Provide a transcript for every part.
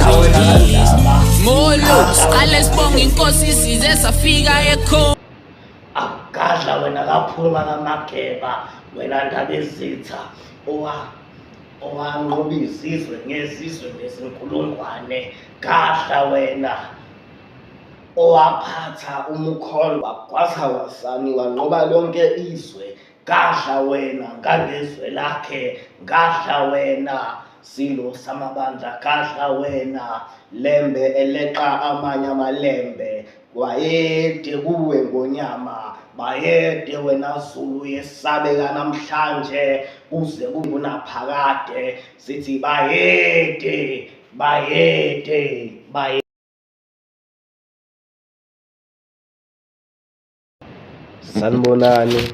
Wena Please. Molo, kaNdaba, siqale sibonge inkosi size safika ekho. Awugadla wena kaphuma kaMageba, wena Ndabezitha owanqoba izizwe ngezizwe nezinkulungwane. Gadla wena owaphatha umukhonto wagwaza wasani wanqoba lonke izwe. Gadla wena ngangezwe lakhe, gadla wena silo samabandla, gadla wena lembe eleqa amanye amalembe. Bayede kuwe ngonyama, bayede wena Zulu yesabeka namhlanje kuze kunaphakade, sithi bayede, bayede, bayede. Sanibonani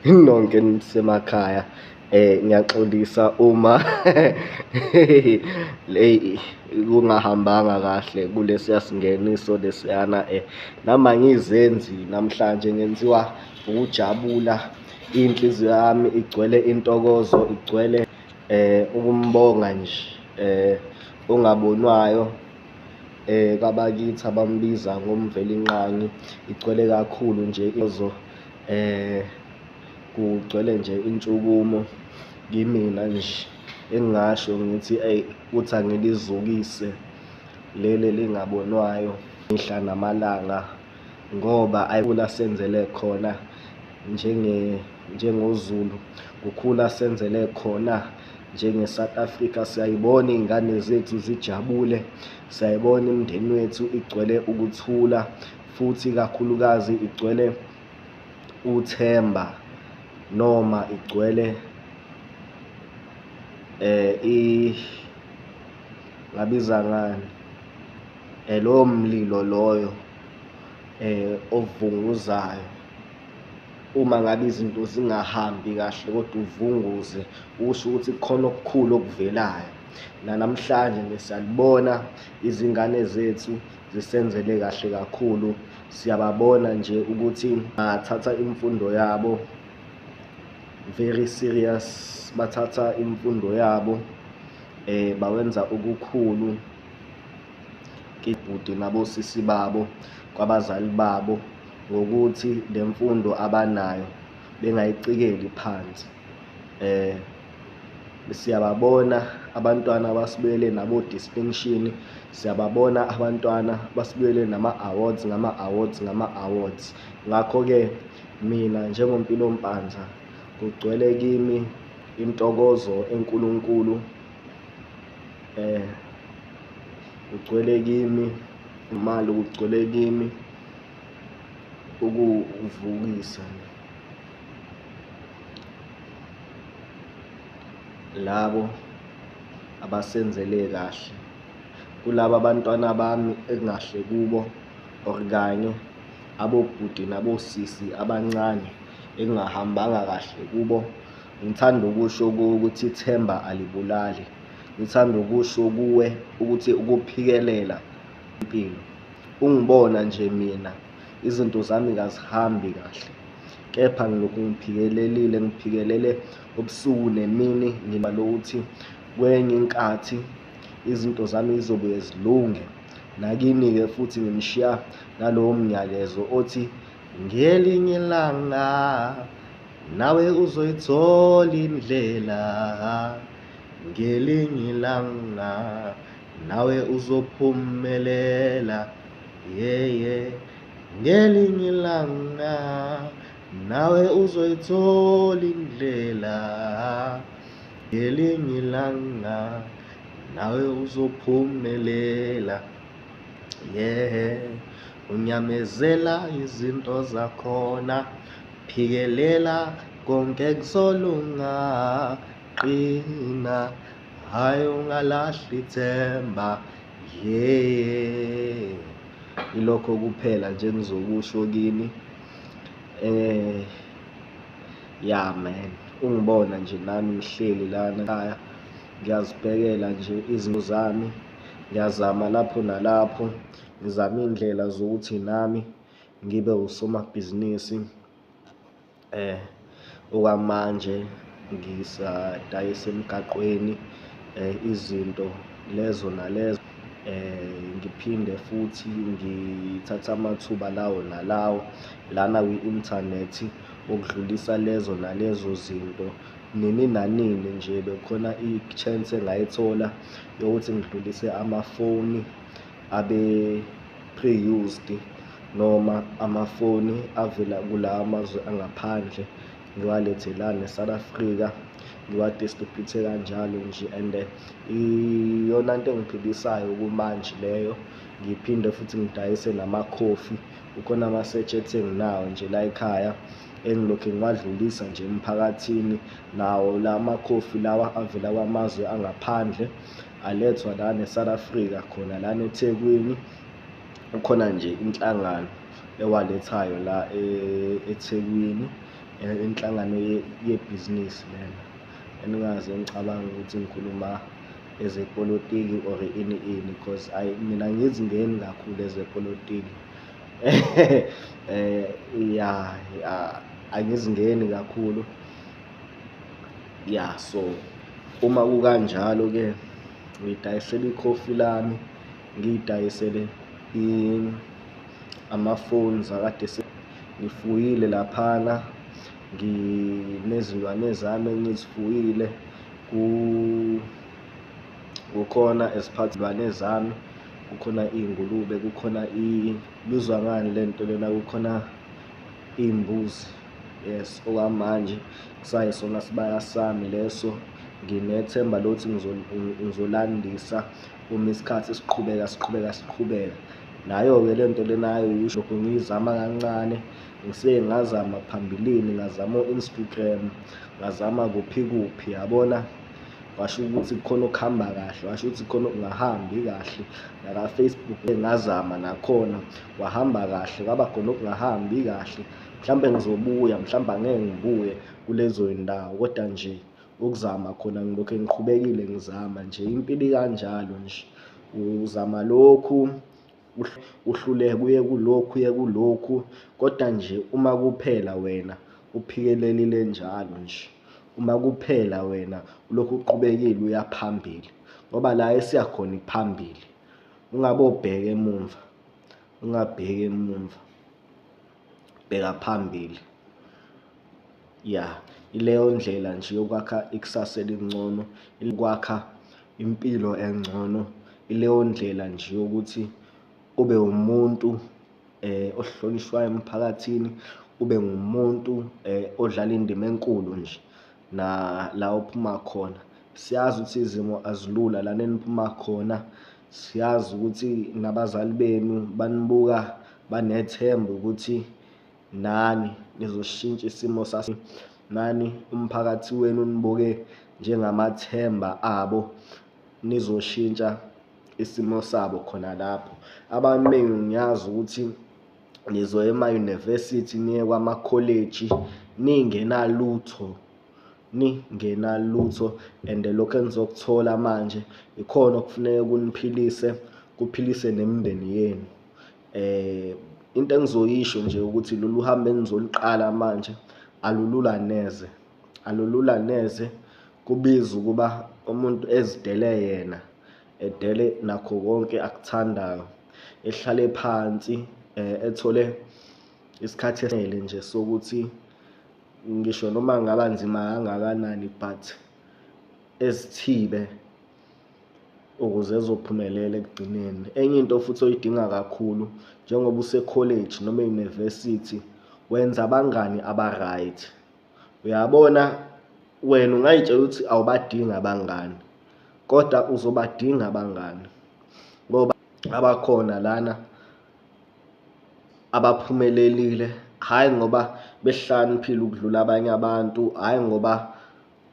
nonke nisemakhaya. Ngiyaxolisa uma le kungahambanga kahle kulesiya singeniso lesiyana. Nami angizenzi namhlanje, ngenziwa ukujabula, inhliziyo yami igcwele intokozo, igcwele ukumbonga nje ongabonwayo kwabakithi abambiza ngoMvelinqangi. Igcwele kakhulu nje intokozo, kugcwele nje intshukumo kimina nje, engingasho ngithi eyi kuthi angilizukise leli elingabonwayo mihla namalanga, ngoba ayikhula senzele khona njengoZulu, kukhula senzele khona njenge-South Africa. Siyayibona iy'ngane zethu zijabule, siyayibona imindeni wethu igcwele ukuthula, futhi ikakhulukazi igcwele uthemba, noma igcwele ngabiza ngani, lowo mlilo loyo ovunguzayo. Uma ngabe izinto zingahambi kahle kodwa uvunguze, usho ukuthi kukhona okukhulu okuvelayo. Nanamhlanje nje siyalibona izingane zethu zisenzele kahle kakhulu, siyababona nje ukuthi bathatha imfundo yabo very serious, bathatha imfundo yabo bawenza okukhulu kibhuti nabosisi babo kwabazali babo, ngokuthi le mfundo abanayo bengayicikeli phansi. Siyababona abantwana abasibuyele nabo-distinction, siyababona abantwana basibuyele nama-awards, ngama-awards, ngama-awards. Ngakho-ke mina njengoMpilo Mpanza kugcwele kimi intokozo enkulunkulu, kugcwele kimi imali, kugcwele kimi ukuvukisa labo abasenzele kahle. Kulaba bantwana bami engahle kubo or kanye abobhuti nabosisi abancane engingahambanga kahle kubo, ngithanda ukusho kuwe ukuthi ithemba alibulali. Ngithanda ukusho kuwe ukuthi ukuphikelela impilo. Ungibona nje mina izinto zami kazihambi kahle, kepha ngilokhu ngiphikelelile, ngiphikelele ubusuku nemini, ngibalo ukuthi kwenye inkathi izinto zami zizobuye zilunge. Nakini-ke futhi nginishiya nalowo myalezo othi ngelinye ilanga nawe uzoyithola indlela, ngelinye ilanga nawe uzophumelela, yeye, ngelinye ilanga nawe uzoyithola indlela, ngelinye ilanga nawe uzophumelela, yeah. Unyamezela izinto zakhona, phikelela konke kuzolunga, qina, hhayi ungalahli ithemba, yeah. Ilokho kuphela nje engizokusho kini. Ya man, ungibona nje nami ngihleli lana ekhaya, ngiyazibhekela nje izinto zami, ngiyazama lapho nalapho, ngizama iy'ndlela zokuthi nami ngibe usomabhizinisi. Okwamanje ngisadayisa emgaqweni izinto lezo nalezo. Ngiphinde futhi ngithathe amathuba lawo nalawo lana kwi-inthanethi ukudlulisa lezo nalezo zinto. Nini nanini nje bekukhona i-chance engayithola yokuthi ngidlulise amafoni abe-pre-used noma amafoni avela kulawa mazwe angaphandle, ngiwalethe lana e-South Africa, ngiwa-distribute-e kanjalo nje. And iyona nto engiphilisayo kumanje leyo. Ngiphinde futhi ngidayise namakhofi, kukhona ama-sachet enginawo nje la ekhaya engilokhu ngiwadlulisa nje emphakathini. Nawo la makhofi lawa avela kwamazwe angaphandle, alethwa lana e-South Africa, khona lana eThekwini. Kukhona nje inhlangano ewalethayo la eThekwini, inhlangano yebhizinisi lena. Eningaze nicabange ukuthi ngikhuluma ezepolitiki or ini ini, cause hhayi mina angizingeni kakhulu ezepolitiki. Ya, angizingeni kakhulu. Ya, so uma kukanjalo-ke ngidayisela ikhofi lami, ngiyidayisele ama-phones akade ngifuyile laphana, nginezilwane zami engizifuyile. Kukhona eziphathilwane zami, kukhona iy'ngulube, kukhona ibizwa ngani le nto lena, kukhona iy'mbuzi. Yes, okwamanje kusayisona sibaya sami leso. Nginethemba lokuthi ngizolandisa uma isikhathi siqhubeka siqhubeka siqhubeka. Nayo-ke le nto lena lokhu ngiyizama kancane, ngiseke ngazama phambilini, ngazama o-Instagram, ngazama kuphi kuphi, yabona. Kwasho ukuthi kukhona okuhamba kahle, kwasho ukuthi kukhona okungahambi kahle. Naka-Facebook ngazama nakhona kwahamba kahle, kwaba khona okungahambi kahle. Mhlampe ngizobuya, mhlampe angeke ngibuye kulezo y'ndawo, kodwa nje ukuzama khona ngilokhu ngiqhubekile ngizama nje. Impilo ikanjalo nje, uzama lokhu uhluleke uye kulokhu uye kulokhu, kodwa nje uma kuphela wena uphikelelile njalo nje, uma kuphela wena ulokhu uqhubekile uya phambili, ngoba la esiya khona iphambili. Ungabobheka emumva, ungabheki emumva, bheka phambili. Ya, ileyo ndlela nje yokwakha ikusasa elingcono, ukwakha impilo engcono, ileyo ndlela nje yokuthi ube umuntu ohlonishwayo emphakathini, ube ngumuntu odlala indima enkulu nje na la ophuma khona. Siyazi ukuthi izimo azilula lana eniphuma khona, siyazi ukuthi nabazali benu banibuka banethemba ukuthi nani nizoshintsha isimo nani umphakathi wenu unibuke njengamathemba abo, nizoshintsha isimo sabo khona lapho. Abaningi ngiyazi ukuthi nizoya ema-university, niye kwamakholeji ningenalutho, ningenalutho, and lokhu enizokuthola manje ikhona okufuneka kuniphilise, kuphilise nemindeni yenu. Into engizoyisho nje ukuthi lolu hambo enizoluqala manje alulula neze, alulula neze. Kubiza ukuba umuntu ezidele yena, edele nakho konke akuthandayo, ehlale phansi, ethole isikhathi esanele nje sokuthi ngisho noma kungaba nzima kangakanani, but ezithibe ukuze ezophumelela ekugcineni. Enye into futhi oyidinga kakhulu njengoba usekholeji noma e-university, wenza abangani aba-right. Uyabona, wena ungay'tshela ukuthi awubadingi abangani, kodwa uzobadinga abangani, ngoba abakhona lana abaphumelelile, hhayi ngoba behlakaniphile ukudlula abanye abantu, hhayi ngoba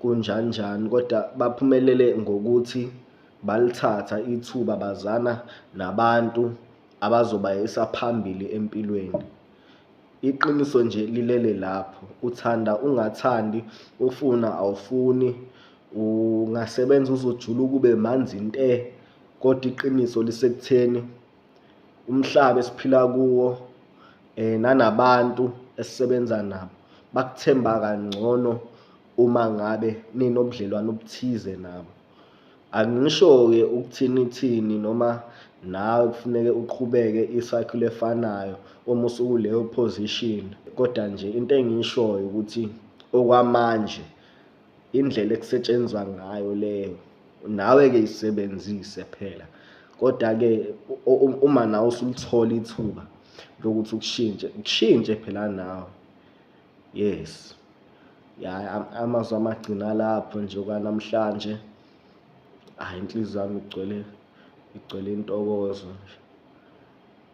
kunjani njani, kodwa baphumelele ngokuthi balithatha ithuba bazana nabantu abazobayisa phambili empilweni. Iqiniso nje lilele lapho, uthanda ungathandi, ufuna awufuni, ungasebenza uzojuluka ube manzi nte, kodwa iqiniso lisekutheni umhlaba esiphila kuwo nanabantu esisebenza nabo bakuthemba kangcono uma ngabe ninobudlelwano obuthize nabo. Angisho-ke ukuthini thini noma nawe kufuneke uqhubeke i-cycle efanayo uma usukuleyo position, kodwa nje into engiyishoyo ukuthi okwamanje indlela ekusetshenzwa ngayo leyo, nawe-ke yisebenzise phela. Kodwa-ke uma nawe usulithola ithuba lokuthi ukushintshe, kushintshe phela nawe. Yes. Ya, amazwi ami agcina lapho nje okwanamhlanje. Hhayi, inhliziyo yami igcwele, igcwele intokozo nje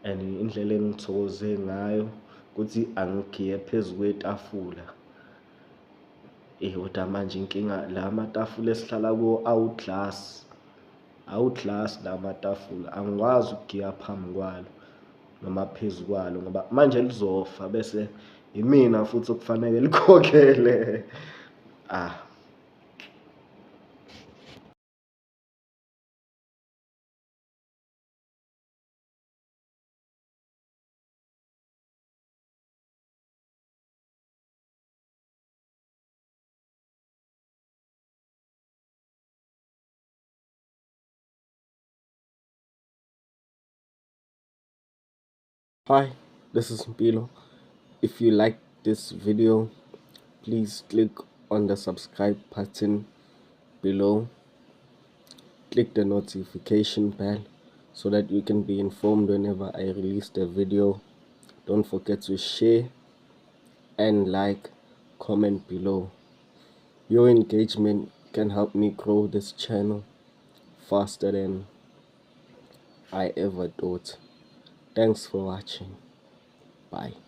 and indlela engithokoze ngayo ukuthi angigiye phezu kwetafula. Eyi kodwa manje inkinga la matafula esihlala kuwo awu-glass, awu-glass la matafula, angikwazi ukugiya phambi kwalo noma phezu kwalo ngoba manje lizofa bese imina futhi okufanele likhokhele. Ah. Hi, this is Mpilo. If you like this video, please click on the subscribe button below. Click the notification bell so that you can be informed whenever I release the video. Don't forget to share and like, comment below. Your engagement can help me grow this channel faster than I ever thought. Thanks for watching. Bye.